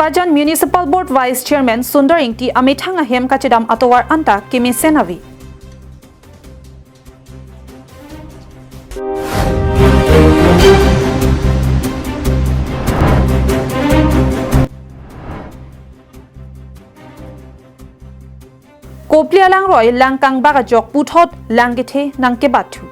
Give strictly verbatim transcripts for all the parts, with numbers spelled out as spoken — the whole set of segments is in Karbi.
Bokajan Municipal Board Vice Chairman Sundar Ingti amethang ahem kachedam atovar anta kemesen ave. Kopili alangroi lang kangbak ajok puthot lang kethe nangkebat thu.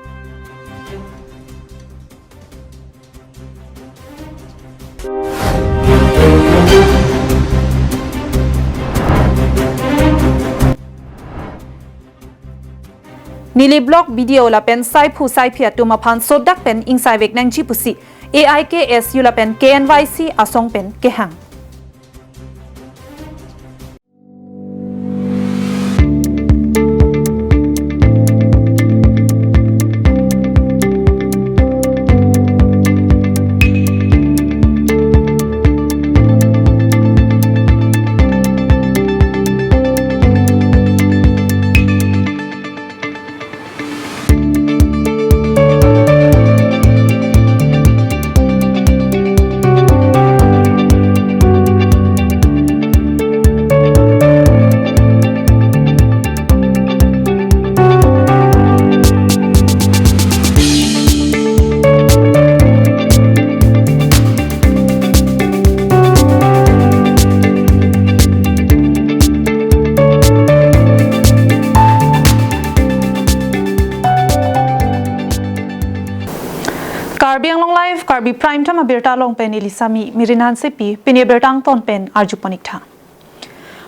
Nilip Block B D O lapen saiphu saiphi atum aphan sodak pen ingsaivek nangji pusi A I K S U lapen K N Y C asong pen kehang. Karbi Anglong Live, Karbi Prime Time abirta along pen neli Sami Mirin Hansepi, pini abirta angton pen arjupon ik tha.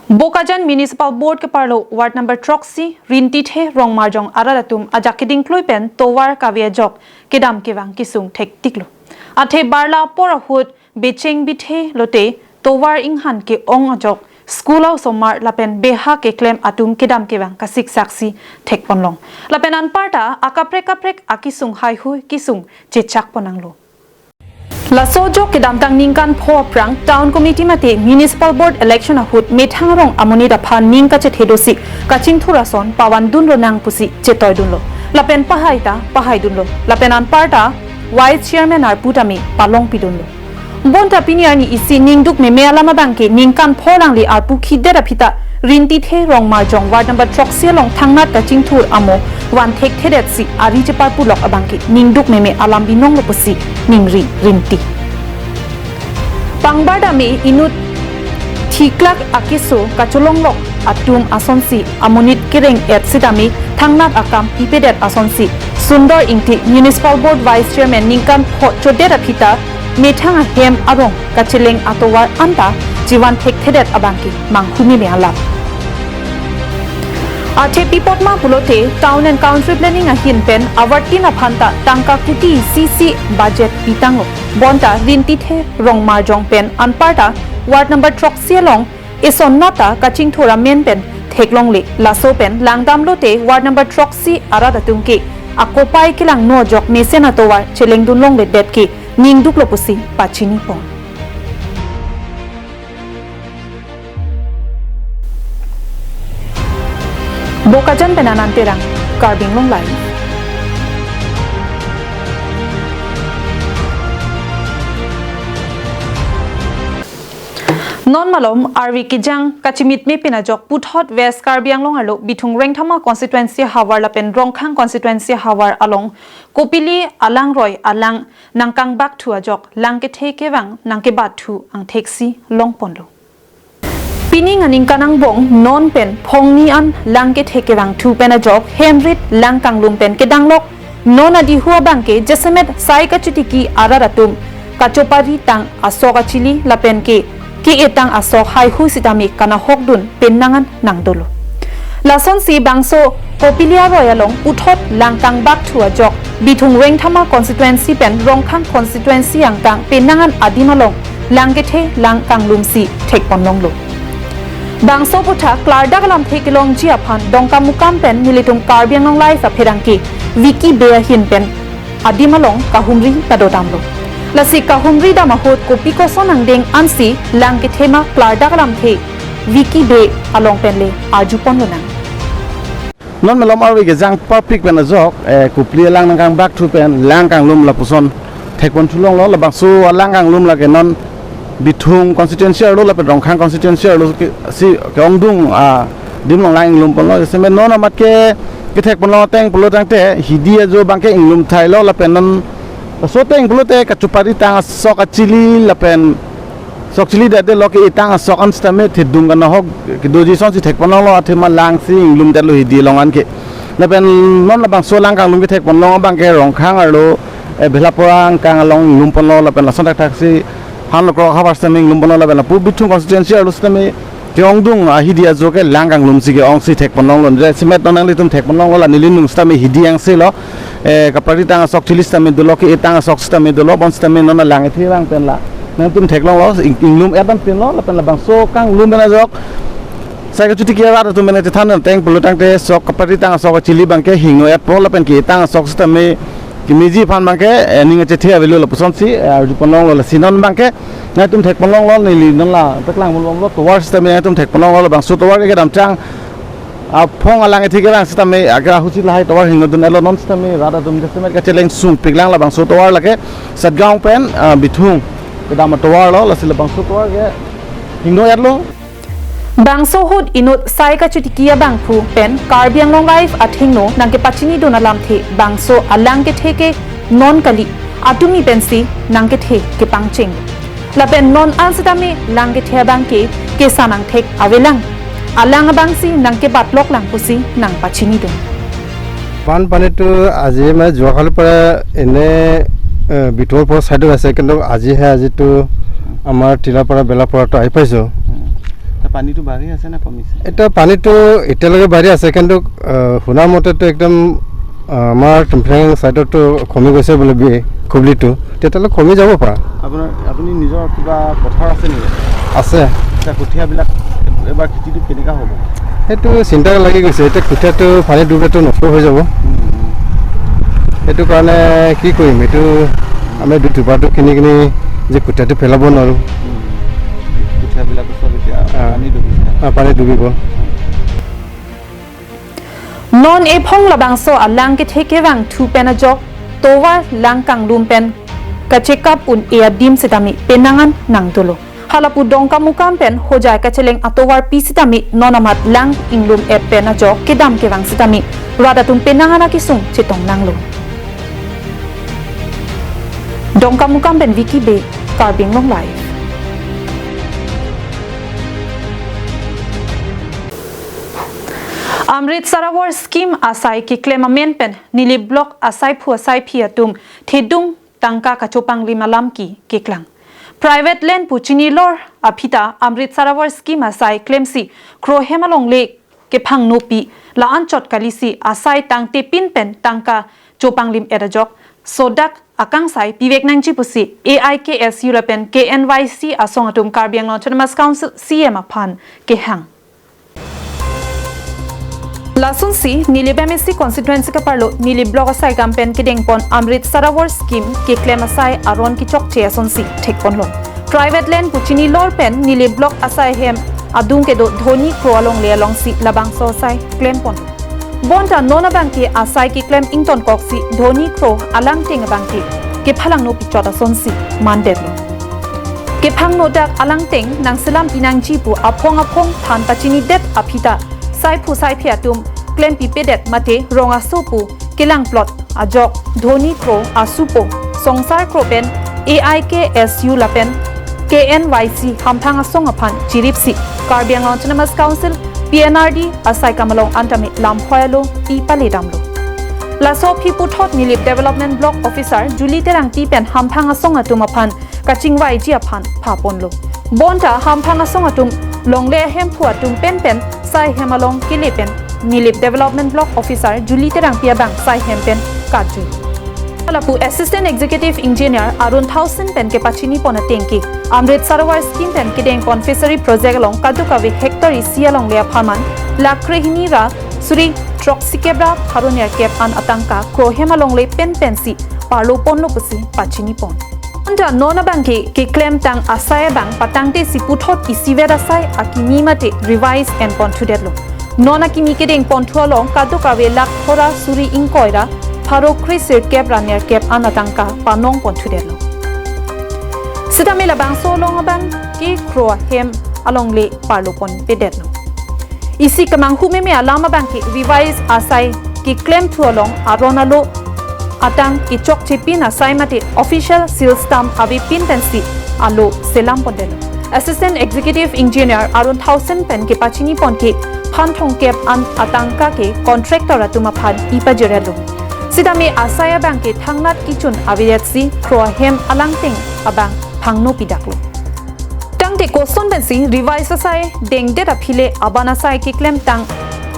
Bokajan Municipal Board keparlo Ward number throksi, Rintithe Rongmarjong arat atum ajak keding klui pen tovar kave ajok kedam kevang kesung thektiklo. Athe barla apor ahut becheng bithe lote tovar inghan ke-ong ajok school osomar lapen beha keklem atum kedam kevang kasiksak si thekponlong. Lapen anparta akaprek kaprek akesung haihui kesung chechakpon nanglo. Laso ajok kedamtang ningkan pho aphrang Town Committee mate Municipal Board election ahut methang arong amonit aphan ning kachethe dosi kachingthur ason pavandunlo nang pusi chetoidunlo. Lapen pahai ta pahaidunlo. Lapen anparta Vice Chairman arpu tame palongpidunlo. Bonta pini arni isi ningduk meme alam abangke ningkan pho alangli arpu khidet aphita Rintithe Rongmarjong Ward number throksi along thangnat kachingthur amo van thekthedetsi ari cheparpulok abangke ningduk meme alam binonglo pusi ningri rinti. Pangbar tame inut thiklak akeso kacholonglok atum asonsi amonit kereng-et sitame thangnat akam pipedet asonsi Sundar Ingti Municipal Board Vice Chairman ningkan pho chodet aphita methang ahem arong kacheleng atovar anta chevan thekthedet abangke manghu meme alam. Athe pi apotma pulote Town and Country Planning ahin pen avartin aphanta tangka kuti isi isi budget pitanglo. Bonta Rintithe Rongmarjong pen anparta Ward number throksi along eson nata kachingthur amen pen theklongle, laso pen langdamlote Ward number throksi arat atum ke akopai kelangno ajok mesen atovar chelengdunlongledet ke ningduklo pusi pachinipon. Bokajan pen Anand Terang, Karbi Anglong Live. Non malom arve kejang kachimitme pen ajok puthot West Karbi Anglong arlo Bithung Rengthama constituency havar lapen Rongkhang constituency havar along kopili alangroi alang nangkangbak thu ajok lang kethe kevang nangkebat thu angthek si longponlo. Pining aningkan angbong non pen phongni an lang kethe kevang thu pen ajok hemrit lang kanglum pen kedanglok non adihu abangke jasemet sai kachitiki arat atum kachopari tang asok achili lapen ke ke-e tang asok haihui sitame kanahokdun pen nang an nangdolo. Lasonsi bangso kopili aroi along puthot lang kangbak thu ajok Bithung Rengthama constituency pen Rongkhang constituency angkang penang an adim along lang kethe lang kanglumsi thekponlonglo. Bangso aphuthak klardak alamthe kelongji aphan Dongkamukam pen nelitum Karbi Anglong Live apherangke Vicky Bey ahin pen adim along kahumri kadodamlo. Lasi kahumri dam ahut kopi koson angdeng ansi lang kethema klardak alamthe Vicky Bey along pen le arjuponlonang. Non malom arve kejang parpik pen ajok, eh, kopili alang nangkangbak thu pen lang kanglum lapuson thekpon thulonglo, labangso alang kanglum lake non Bithung constituency arlo lapen Rongkhang constituency arlo ke, si ke-ongdung adim along lang inglum ponlo. Seme non amat ke kethek ponlo ateng pulo tangte hidi ajo abang ke inglum thailo lapen non laso ateng pulote kachupari tang asok achili lapen sok chili dade lo ke-e tang asok an sitame thedung kanahok kedoji asonsi thek ponlonglo, athema lang si inglum detlo hidi along an ke. Lapen non labangso lang kanglum kethek ponlong abang ke Rongkhang arlo, eh, Bhelapara angkang along inglum ponlo lapen lason thakthak si Hanlokro havar sitame inglum ponlo lapen lapu Bithung constituency arlo sitame ke-ongdung ahidi ajo ke lang kanglum si ke-ong si thek ponlonglo. Je simet non nanglitum thek ponlonglo la neli nung sitame hidi angse lo. Eh, kapari tang asok chili sitame dolo, ke-e tang asok sitame dolo, bonsitame non lang ethe abang pen la nangtum theklonglo, ing-, inglum et an pinlo lapen labangso kanglum pen ajok sai kachotiki arat atum pen chethan ateng pulo tangte sok kapari tang asok achili abang ke hingno etpo lapen ke-e tang asok sitame kemeji aphan abang ke, eh, ning achethe avelo lapusonsi, eh, arju ponlonglo. Lasi non abang ke nangtum thek ponlonglo, neli non la paklang ponlonglo, tovar sitame nangtum thek ponlonglo, labangso tovar ke kedamtang aphong alang ethe ke lang sitame agra husi lahai tovar hingno dun etlo, non sitame rat atum jasemet kacheleng sungpik lang labangso tovar lake Satgaon pen, ah, Bithung kedam atovar lo, lasi labangso tovar ke hingno etlo. Bangso ahut inut sai kachotiki abangphu pen Karbi Anglong Live athengno nangkepachini dun alamthe bangso alang kethe ke non kali, atumi pensi nangkethe kepangcheng. Lapen non an sitame lang kethe abang ke kesa nangthek avelang. Alang abangsi nangkebatlok lang pusi nangpachini dun. বানপানীটো আজি মানে যোৱাকালিৰ পৰা এনে, এ, বিথুৱৰ পৰা ছাইডত আছে, কিন্তু আজিহে আজিতো আমাৰ তিলাপাৰা বেলাপাৰাতো আহি পাইছোঁ। হুম। তা পানীটো বাঢ়ি আছে নে কমিছে? এতিয়া পানীটো এতিয়ালৈকে বাঢ়ি আছে, কিন্তু, এ, শুনা মতেতো একদম, এ, আমাৰ টিংফ্ৰেং ছাইডতো কমি গৈছে বোলে বি-, খুবলিটো। তেতিয়াহ'লে কমি যাব পাৰে। আপোনাৰ, আপুনি নিজৰ কিবা পথাৰ আছে নেকি? আছে। আচ্ছা, কঠীয়াবিলাক এবাৰ খেতিটো কেনেকুৱা হ'ব? সেইটো চিন্তা লাগি গৈছে। এতিয়া কঠীয়াটো পানী ডুবিলেতো নষ্ট হৈ যাব। উম, উম। সেইটো কাৰণে কি কৰিম? এইটো আমি দুবাৰটো কিনি কিনি যে কঠীয়াটো পেলাব নোৱাৰোঁ। উম। কঠীয়াবিলাকো চব এতিয়া আ। পানী ডুবিছে। আ, পানী ডুবিব। Non ephong labangso alang kethe kevangthu pen ajok tovar lang kanglum pen kachekap un-e adim sitame penang an nangdolo. Halapu Dongkamukam pen Hojai kacheleng atovarpi sitame non amat lang inglum et pen ajok kedam kevang sitame rat atum penang an akesung chetong nanglo. Dongkamukam pen Vicky Bey, Karbi Anglong Live. Amrit Sarovar Scheme asai keklem amen pen Nilip Block asaiphu asaiphi atum thedung tangka kachopanglim alam ke keklang. Private land pu chinilor aphi ta Amrit Sarovar Scheme asai klemsi kro hem alongle kephangnopi la-anchot kalisi asai tangtepin pen tangka chopanglim et ajok sodak akangsai pivek nangji pusi A I K S U lapen K N Y C asong atum Karbi Anglong Autonomous Council C E M aphan kehang. Lasonsi Nilip M A C constituency kaparlo Nilip Block asai kam pen kedengpon Amrit Sarovar Scheme keklem asai aron kechokche asonsi thekponlo. Private land pu chinilor pen Nilip Block asai hem adung kedo Dhoni Kro alongle alongsi labangso asai klempon. Bonta non abang ke asai keklem ingtonkoksi Dhoni Kro alangteng abang ke kephalangnopi chot asonsi mandetlo. Kephangnodak alangteng nangselam pinangji pu aphong aphong than pachinidet aphi ta saiphu saiphi atum klempipedet mate rong aso pu kelangplot ajok Dhoni Kro asupo Songsar Kro pen A I K S U lapen K N Y C hamphang asong aphan chiripsi Karbi Anglong Autonomous Council P N R D asai kam along antame lamphoi alo pi paledamlo. Laso aphi puthot Nilip Development Block Officer Julie Terangpi pen hamphang asong atum aphan kachingvaiji aphan phaponlo. Bonta hamphang asong atum longle ahemphu atum penpen sai hem along kele pen Nilip Development Block Officer Julie Terangpi abang sai hem pen katjui. Lapu Assistant Executive Engineer Arun Thaosen pen kepachinipon ateng ke Amrit Sarovar Scheme pen kedengpon fishery project along kadokave hectare isi alongle apharman lakh krehini ra suri throksikep ra pharo nerkep an atangka kro hem alongle penpensi parloponlo pusi pachinipon. Bonta non abang ke keklemtang asai abang patangtesi puthot isivet asai akimi mate revise enponthudetlo. Non akimi kedengponthu along kadokave lakh pharo ra suri ingkoi ra pharo kre sirkep ra nerkep an atangka panongponthudetlo. Sitame labangso along abang ke Kro ahem alongle parlo ponpedetlo. Isi kemanghu meme alam abang ke revise asai keklemthu along aron alo atang kechokchepin asai mate official seal stamp avepin pensi alo selam pondetlo. Assistant Executive Engineer Arun Thaosen pen kepachini pon ke phan thomkep an atangka ke contractor atum aphan ipajirelo. Sitame asai abang ke thangnat kechun avedetsi Kro ahem alangteng abang phangno pidaklo. Tangte koson pensi revise asai dengdet aphi le aban asai keklemtang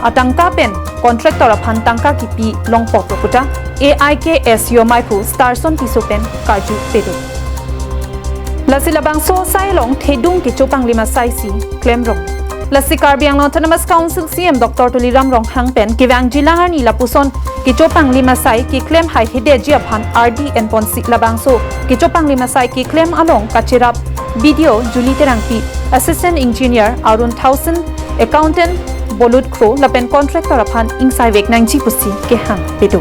atangka pen contractor aphan tangka kipi longpoklo puta A I K S U amaiphu Starson Tisso pen karju pedo. Lasi labangso asai along thedung kechopanglim asai si klemrong. Lasi Karbi Anglong Autonomous Council C E M Doctor Tuliram Ronghang pen kevangjilang arni lapuson kechopanglim asai keklem haihedetji aphan ardi enponsi labangso kechopanglim asai keklem along kacherap B D O Julie Terangpi, Assistant Engineer Arun Thaosen, Accountant Bolut Kro lapen contractor aphan ingsaivek nangji pusi kehang pedo.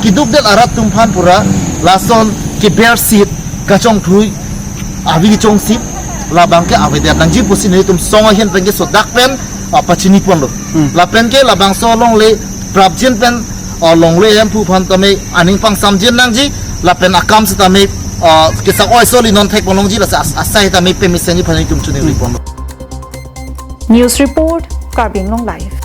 Kedukdet arat atum aphan pura lason keber sip kachongthui avi chongsi labang ke avedet nangji pusi nelitum song ahin pen kesodak pen ah, pachini ponlo. Hmm. Lapen ke labangso alongle prapjin pen ah, longle ahemphu aphan tame aning pangsamjin nangji lapen akam setame ah, kesak oi soli non thek ponlongji lasi as- asai tame pemesenji aphan nelitum chuningri ponlo. News report, Karbi Anglong Live.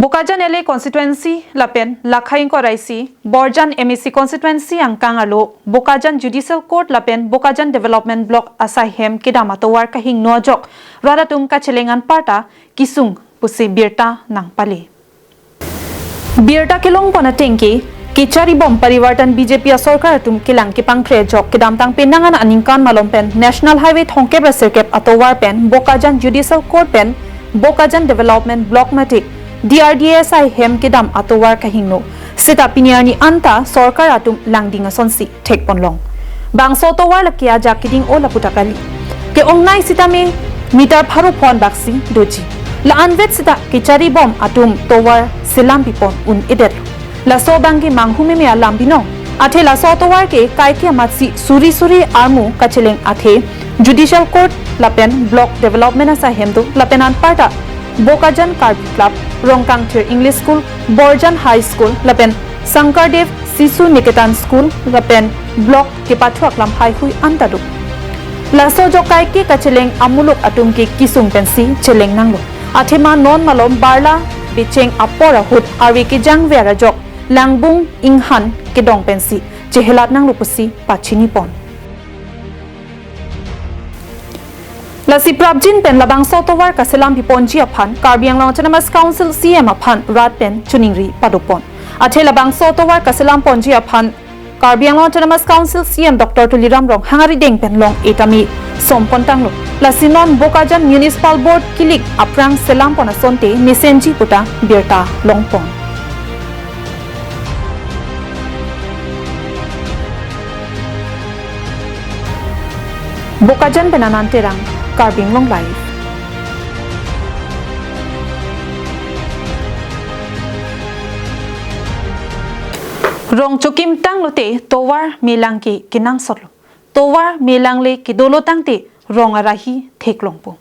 Bokajan L A constituency lapen Lakha ingkoi ra isi Borjan M A C constituency angkang arlo Bokajan Judicial Court lapen Bokajan Development Block asai hem kedam atovar kahingno ajok rat atum kacheleng anparta kesung pusi birta nangpale. Birta kelong pon ateng ke kecharibom Parivartan B J P asorkar atum kelang kepangkre ajok kedamtang penang an aningkan malom pen National Highway thomkep ra sirkep atovar pen Bokajan Judicial Court pen Bokajan Development Block mate D R D A asai hem kedam atovar kahingno. Seta pini arni anta sorkar atum langding asonsi thek ponlong. Bangso atovar lake ajak keding-o lapu ta kali. Ke-ongnei sitame meter pharo phonbak si doji. La-anvet seta kecharibom atum tovar selam pipon un-edet. Laso abang ke manghu meme alam binong. Athe laso atovar ke kaike amatsi suri suri armu kacheleng athe Judicial Court lapen Block Development asai hem do lapen anparta Bokajan Karbi Club, Rongkangthir English School, Borjan High School lapen Sankardev Sishu Niketan School lapen Block kepathu aklam haihui anta do. Laso ajok kaike kacheleng amuluk atum ke kesung pensi cheleng nanglo. Athema non malom barla becheng apor ahut arve kejangver ajok langbung inghan kedong pensi chehelat nanglo pusi pachini pon. Lasi prapjin pen labangso tovar kaselam piponji aphan Karbi Anglong Autonomous Council C M aphan rat pen choningri padopon. Athe labangso tovar kaselam ponji aphan Karbi Anglong Autonomous Council C M Doctor Tuliram Ronghang arideng pen long-e tame som pontanglo. Lasi non Bokajan Municipal Board kilik aphrang selam pon asonte mesenji puta birta longpon. Bokajan pen Anand Terang, Karbi Anglong Live. Rong chokimtang lote tovar melang ke kenangsotlo. Tovar melangle kedolo tangte rong arahi theklongpo.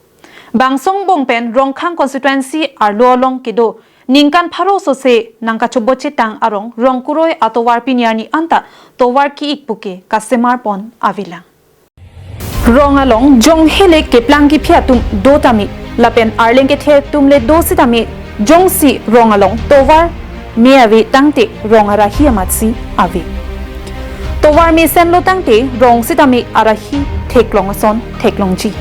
Bangso angbong pen Rongkhang constituency arlo along kedo ningkan pharo sose nangkachobochetang arong Rongkuroi atovar pini arni anta tovar ki-ik puke kasemar pon avelang. Rong along jong hele keplang kephi atum do tame lapen arleng kethe atum le do sitame jongsi rong along tovar me ave tangte rong arahi amatsi ave. Tovar mesenlo tangte rong sitame arahi theklong ason theklongji.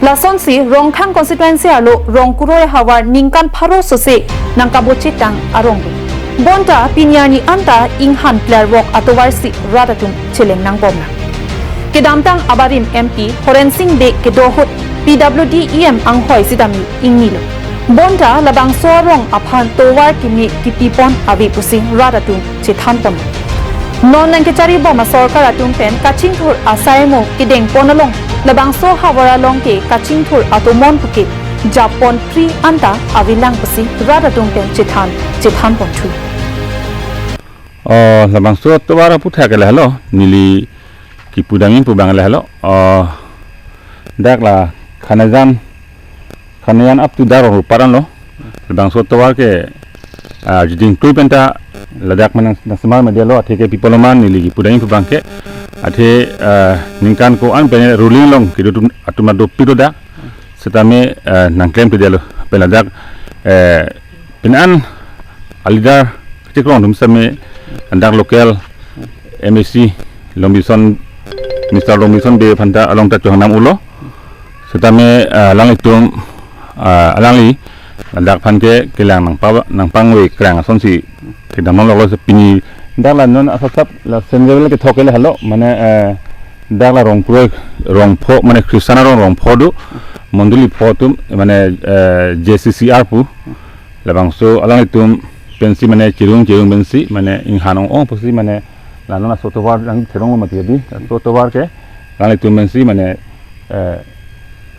Lasonsi Rongkhang constituency arlo Rongkuroi ahavar ningkan pharo sose nangkabochetang arong do. Bonta pini arni anta inghan plerwok atovarsi rat atum cheleng nangbomlang. Kedamtang abarim M P Horen Sing Bey kedo ahut P W D E M anghoi sitame ingnilo. Bonta labangso arong aphan tovar kimi kipipon ave pusi rat atum chethanpon. Non nangkecharibom asorkar atum pen kachingthur asai mo kedengpon along labangso havar along ke kachingthur atomon puke japon pri anta avelang pusi rat atum pen chethan chethanponthu. Oh, labangso tovar aputhak ke lahelo, neli kipudamji pu abang lahelo. Oh, dak la Khanajan, Khanajan up to dak Rongrupat anlo. Labangso tovar ke, ah, jiding tui penta ladak manang nasemar media lo, athe ke people man neli kipudamji pu abang ke. Athe, ah, ningkan ko-an pen ruling along kedo atum, atum adopik lo dak. Setame, eh, nangklemkledetlo. Pen ladak, eh, pini an a-leader kechekrong atum setame dak local M A C Longbison, Mister Longbison Bey aphanta along ta chohangnam ulo. Setame, eh, alanglitum, eh, alangli ladak aphan ke kelang nangpa, nangpangve krang asonsi kedam nang loklo. Pini dak la non asap sap la Saint Gabriel kethok ke lahelo, mane, eh, dak la Rongkuroi Rongpho, mane Christian arong Rongpho do, mondoli pho atum, mane, eh, J C C R pu, labangso alanglitum pensi mane chirung chirung pensi mane inghan ong-ong pusi mane la non laso tovar nangtheronglo mati adi, laso tovar ke alanglitum pensi mane, eh,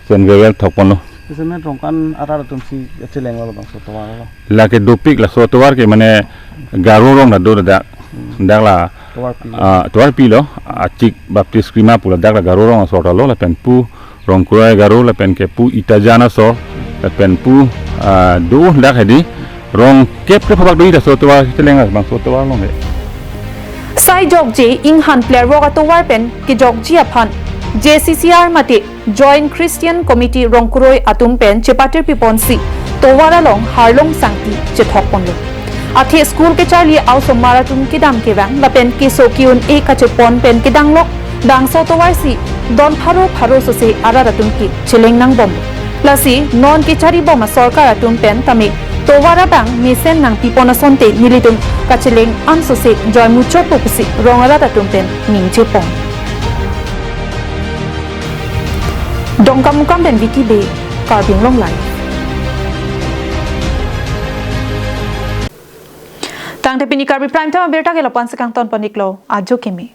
Saint Gabriel thokponlo. Isi men Rongkhang arat atumsi chelenglo labangso tovar lo. Lake dopik laso tovar ke mane Garo rong ta do dak. Hmm. Dak la, tovar pi. Ah, tovar pilo, achik Baptist Krima pu ladak la Garo rong asor ta lo, lapen pu Rongkuroi Garo, lapen ke pu Itajan asor, lapen pu, ah, do dak hedi rong kep kep habak do ita so tovar cheleng labangso tovar along he. Sai jokje inghan plerwok atovar pen kejokji aphan J C C R mate Joint Christian Committee Rongkuroi atum pen chepatir piponsi tovar along harlong sangti chethokponlo. Athe school kecharli a-osomar atum kedam kevang lapen keso ke-un-e kachepon pen kedanglok bangso tovarsi don pharo pharo sose arat atum ke cheleng nangbom. Lasi non kecharibom asorkar atum pen tame tovar abang mesen nangpipon asonte nelitum kacheleng an sose joy muchotpo pusi rong arat atum pen ningje pon. Dongkamukam pen Vicky Bey, Karbi Anglong Live. Tangte pini Karbi Prime Time abirta ke lapu-an si kangtonpon-iklo, ajo keme.